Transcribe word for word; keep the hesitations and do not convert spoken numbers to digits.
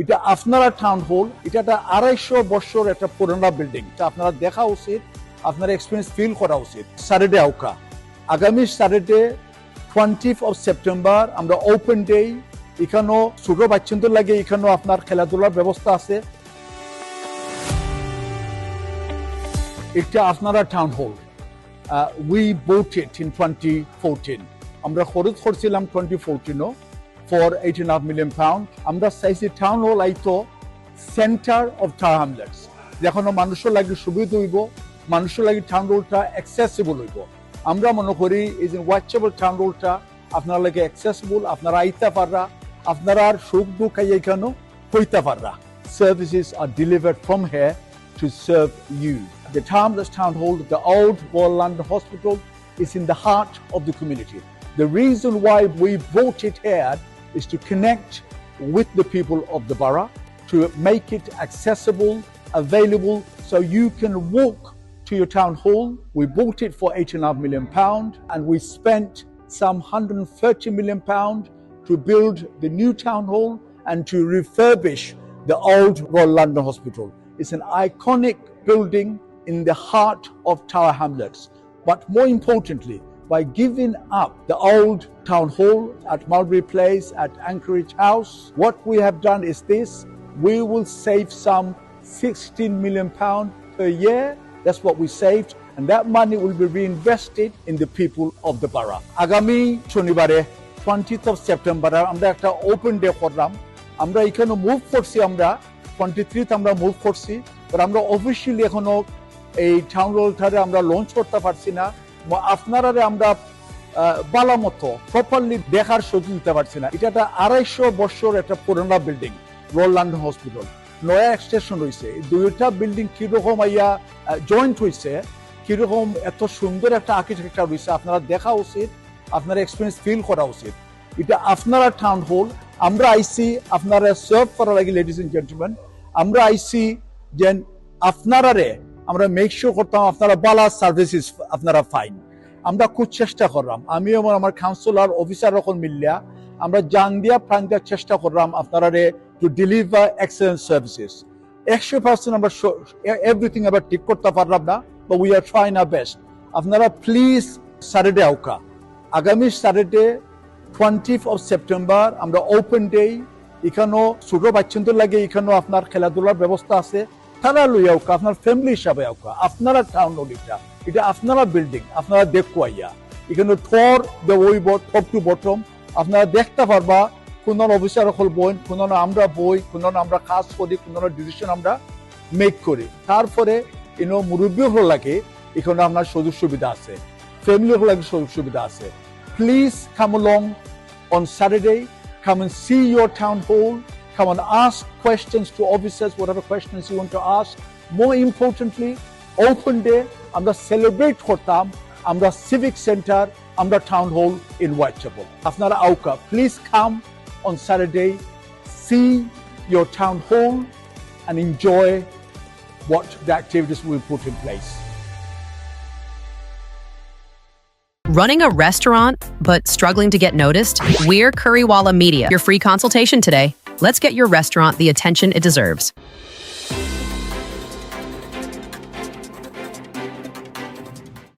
এটা আপনারা town hall, এটা একটা আড়াইশো বছর একটা পুরানা বিল্ডিং। এটা আপনারা দেখা উচিত, আপনারা এক্সপিরিয়েন্স ফিল করা উচিত। স্যাটারডে আউকা, আগামী স্যাটারডে, টোয়েন্টি অফ সেপ্টেম্বর, আমরা ওপেন ডে। এখানেও ছোট বাচ্চাদের লাগে, এখানেও আপনার খেলাধুলার ব্যবস্থা আছে। এটা আপনারা town hall, we bought it in twenty fourteen। আমরা খরচ করছিলাম টোয়েন্টি ফোরটিনও for eight and half million pound. আমরা চাইছি টাউন হল আইতো সেন্টার অফ টাওয়ার হ্যামলেটস, যেখানে মানুষের লাগে সুবিধা হইব, মানুষের লাগে টাউন হলটা অ্যাক্সেসিবল হইব। আমরা মনে করি এই যে ওয়াচেবল টাউন হলটা আপনার লাগে অ্যাক্সেসিবল, আপনারা আইতা পাররা, আপনারা আর সুখ দুঃখ আইয়া এখানে হইতা পাররা। Services are delivered from here to serve you. The Timeless Town Hall, the old Royal London Hospital, is in the heart of the community. The reason why we brought it here is to connect with the people of the borough, to make it accessible, available, so you can walk to your town hall. We bought it for eight and a half million pound, and we spent some hundred and thirty million pound to build the new town hall and to refurbish the old Royal London Hospital. It's an iconic building in the heart of Tower Hamlets. But more importantly, by giving up the old town hall at Mulberry Place, at Anchorage House, what we have done is this. We will save some sixteen million pound per year. That's what we saved. And that money will be reinvested in the people of the borough. আগামী শনিবারে, twenty of September, আমরা একটা open day করলাম। আমরা এখানে মুভ করছি, আমরা টোয়েন্টি থ্রিতে আমরা মুভ করছি, বাট আমরা অফিসিয়ালি এখনো এই টাউন হলটারে আমরা লঞ্চ করতে পারছি না। ম-, আপনারারে আমরা, আহ, বালা মতো প্রপারলি দেখার সুযোগ দিতে পারছি না। এটা একটা আড়াইশো বছর একটা পুরানা বিল্ডিং, রয়্যাল লন্ডন হসপিটাল। নয়া এক্সটেনশন হইছে, এই দুইটা বিল্ডিং কিরকম আইয়া, আহ, জয়েন্ট হইছে, কিরকম এত সুন্দর একটা আর্কিটেকচার হইছে, আপনারা দেখা উচিত, আপনারা এক্সপিরিয়েন্স ফিল করা উচিত। এটা আপনারা টাউন হল, আমরা আইছি আপনারা সার্ভ করার লাগি, লেডিজ এন্ড জেন্টলম্যান। আমরা আইছি যে আপনারারে আমরা মেক শিওর করতাম আপনারা বালা সার্ভিসেস আপনারা পাইন। আমরা খুব চেষ্টা করলাম, আমি এবং আমার কাউন্সিলর অফিসার অকল মিলিয়া আমরা জান দিয়া প্রাণ দিয়া চেষ্টা করলাম আপনারারে to deliver excellent services. একশো পার্সেন্ট আমরা স-, এ-, এভরিথিং আমরা ঠিক করতে পারলাম না, but we are trying our best. আপনারা প্লিজ স্যাটারডে আউকা, আগামী স্যাটারডে টোয়েন্টি অফ সেপ্টেম্বর আমরা ওপেন ডে। এখানেও ছোট বাচ্চাদের লাগে, এখানেও আপনার খেলাধুলার ব্যবস্থা আছে, তারা লই আউকা, আপনার ফ্যামিলি হিসাবে আউকা, আপনারা টাউন হল এটা, এটা আপনারা বিল্ডিং, আপনারা দেখো আইয়া। এখানে টর দেওয়া হইব, টপ টু বটম। আপনারা দেখতে পারবা কোন অফিসার অকল বইন, কোন আমরা বই, কোন আমরা কাজ করি, কোন ডিসিশন আমরা মেক করি। তারপরে ইনো মুরব্বী অকল লাগে, এখানে আপনার সুযোগ সুবিধা আছে, ফ্যামিলি অকল লাগে সুযোগ সুবিধা আছে। Please come along on Saturday. Come and see your town hall. Come and ask questions to officers, whatever questions you want to ask. More importantly, open day আমরা সেলিব্রেট করতাম আমরা সিভিক সেন্টার, আমরা টাউন হল ইন হোয়াইটচ্যাপেল। আপনারা আউকা, please come on Saturday, see your town hall and enjoy what the activities we put in place. Running a restaurant but struggling to get noticed? We're Currywalla Media. Your free consultation today. Let's get your restaurant the attention it deserves.